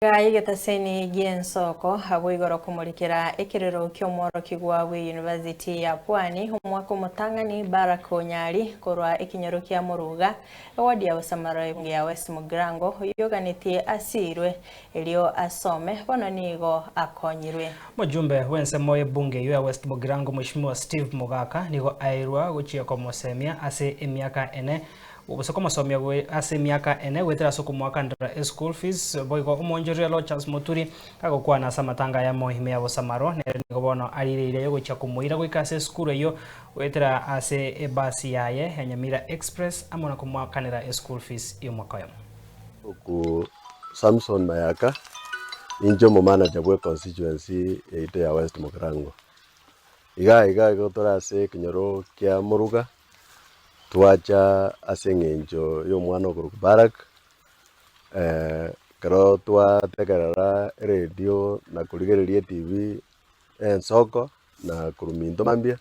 Iga y'egetaseni gi'ensoko agwo igoro komorikera ekerero ki'omworokigwa bw'eyunivasiti ya Pwani omwaka omotang'ani Barrack Onyari korwa ekenyoro kia Moruga eward ya Bosamaro ebunge ya West Mugirango oyio oganetie asiirwe erio asome bono nigo akonyirwe. Omojumbe bw'ensemo y'ebunge eyio ya West Mugirango Mweshimiwa Steve Mogaka nigo airwa gochia komosemia ase emiaka ene Gose komosomia ase emiaka ene goetera ase okomoakanera eschool fees. Boigo omoonchoreria Lorchas Muturi gagokwana ase amatanga ayamo ime ya Bosamaro nere nigo bono arire eira yogochia komoira goika ase esukuru eyio goetera ase ebasi yaye ya Nyamira Express amo na komoakanera eschool fees y'omwaka oyomo. Oku Samson Mayaka, ninche omomanager bwe constituency yaito ya West Mugirango. Iga iga igo tore ase ekenyoro kia Muruga. Twacha ase eng'encho y'omwana okorokwa Barak, ekero twategerera eredio na korigereria etv ensoko na korwa minto mambia,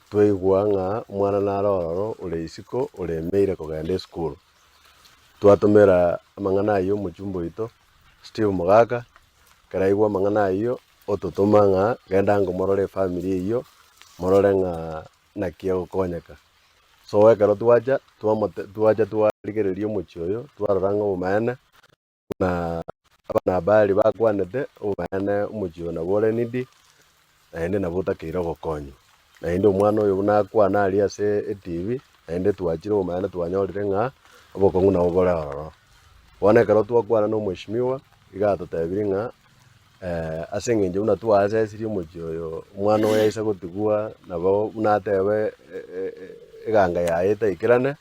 twaigwa ng'a omwana nare ororo ore isiko oremeire kogenda esukuru. Twatomera amang'ana aywo omochumba oito Steve Mogaka, ekero aigwa amang'ana aywo. Ototoma ng'a genda ango morore efamiri eyio, morore ng'a naki egokonyeka. So ekero twacha, twamote twacha twarigereria omochie oyo, twarora ng'a obomaene, buna abanahabari bakwanete, obomaene omochie oyo nabo ore needy, naende nabo otakeire ogokonywa. Naende omwana oyo buna akwana aria ase etv, naende twachire obomaene twanyorire ng'a obokong'u nabo bore ororo. Bono ekero twakwana na omweshimiwa, iga atotebirie ng'a. Ase engencho buna twaasesirie omochie oyo, omwana oyo aise gotigwa nabo buna atebe eganga yaye etaikerane,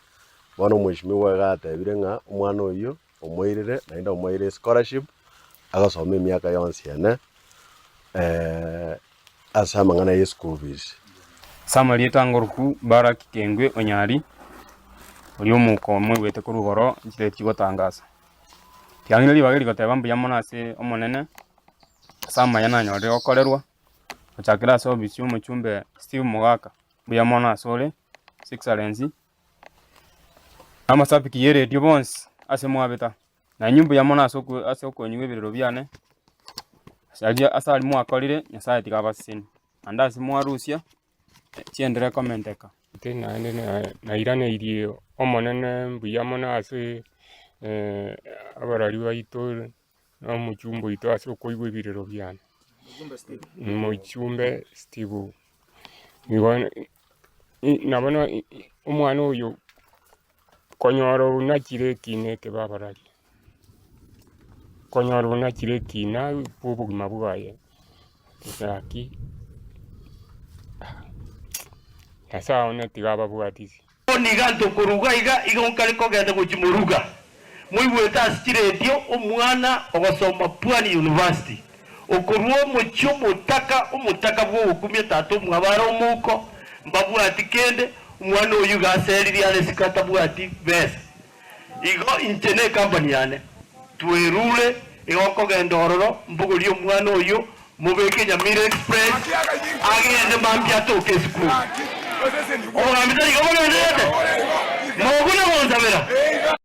bono omweshimiwa iga atebire ng'a omwana oyio omoirire naende omoeire escholarship, agosoma emiaka yonsi ene ase amang'ana ya eschool fees. Ase amarieta ngoruku Baraki Kengwe Onyari, oria omouko omoigwete korwa igoro nchire chigotangasa. Riang'ina ribaga rigoteba mbuya mono ase Omonene, ase amaya nanyorire gokorerwa, gochakera ase ofisi ya omochumbe Steve Mogaka, mbuya mono asore, His Excellency, na amashabiki ya eredio bonsi ase mwabeta, na inwe mbuya mono ase oko ase okonyigwa ebirero biane, ase aria ase aria mwakorire, Nyasaye tiga abasesenie, naende ase mwarusia, chienderee komenteka. Inche naende nairaneirie Omonene mbuya mono ase abarwari baito na omochumba oito ase okoigwa ebirero biane. Omochumbe Steve, nigo na bono omwana oyo konyora onachire ekina ekebe abarari, konyora onachire ekina bwa obogima bwaye. Gaki, Nyasae one tiga ababwatisi. Bono iga ntokoruga iga, igo nkare kogenda gochia moruga. Moigwete ase chiredio omwana ogosoma Pwani University, okorua omochie omotaka, omotaka bw'ogokumia tata omwabo are omouko, mbabwati kende, omwana oyio iga aseririe are isiko atabwati besa. Igo inche ne ekampani yane twerure igo nkogenda ororo mbogorie omwana oyio mobeke Nyamira Express agende mambia atoke esukuru. Obogambi tari igo bogendererete? Mokuna gonsabera?